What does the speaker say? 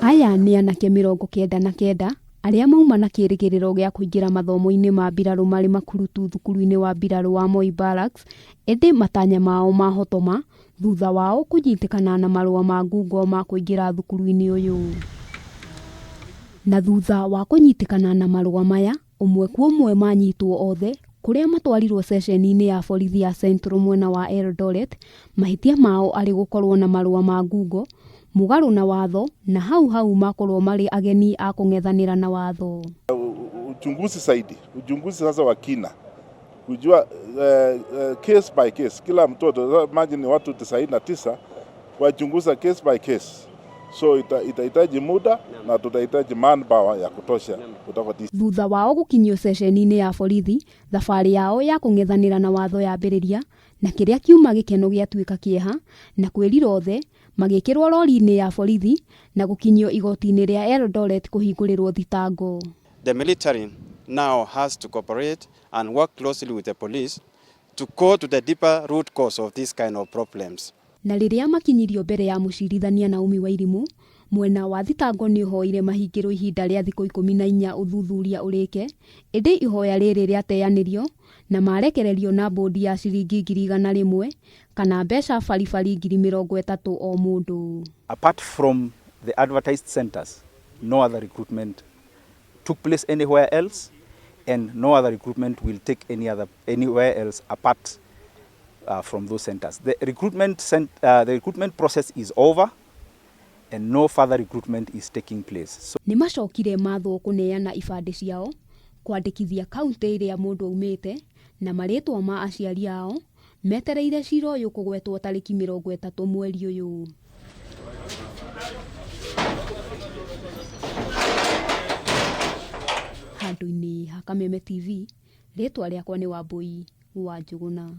Aya nĩ anake 99 arĩa mauma na kĩrĩgĩrĩro gĩa kũingĩra mathomo-inĩ ma mbirarũ marĩ makurutu thukuru-inĩ wa mbirarũ wa Moi Barracks, ĩndĩ matanya mao mahotoma thutha wao kũnyitĩkana na marũa ma ngungo ma kũingĩra thukuru-inĩ ũyũ. Na thutha wa kũnyitĩkana na marũa maya, ũmwe kwa ũmwe manyitwo othe, kũrĩa matwarirwo ceceni-inĩ ya borithi ya Central mwena wa Eldoret, mahĩtia mao arĩ gũkorwo na marũa ma ngungo, mũgarũ na watho na hau hau makorwo marĩ ageni a kũng'ethanĩra na watho. Uchunguzi zaidi, uchunguzi sasa wa kina kujua case by case, kila mtoto imagine watu 99 wachunguza case by case, so itahitaji muda na tutahitaji manpower ya kutosha kutoka DC. Thutha wao gũkinyio ceceni-inĩ ya borithi, thabarĩ yao ya kũng'ethanĩra na watho yambĩrĩria, na kĩrĩa kiuma gĩkeno gĩatuĩka kĩeha, na kwĩrira othe, magĩkĩrwo rori-inĩ ya borithi na gũkinyio igoti-inĩ rĩa Eldoret kũhingũrĩrwo thitango. The military now has to cooperate and work closely with the police to go to the deeper root cause of this kind of problems. Na rĩrĩa makinyirio mbere ya mũcirithania Naomi Wairimu, mwena wa thitango nĩ ũhoire mahingĩrwo ihinda rĩa thikũ 14 ũthuthuria ũrĩke, ĩndĩ ihoya rĩrĩ rĩateanĩrio na marekererio na mbũndi ya ciringi 100,000 kana mbeca baribari 30,000 o mũndũ. Apart from the advertised centers, no other recruitment took place anywhere else, and no other recruitment will take any other anywhere else apart from those centers. The recruitment process is over, and no further recruitment is taking place. So nĩ macokire mathwo kũneana ibandĩ ciao, kwandĩkithia kaunti ĩrĩa mũndũ aumĩte na marĩtwa ma aciari ao, metereire cira ũyũ kũgwetwo tarĩki 30 mweri ũyũ. Handũ-inĩ ha Kameme TV, rĩtwa rĩakwa nĩ Wambui wa Njũgũna.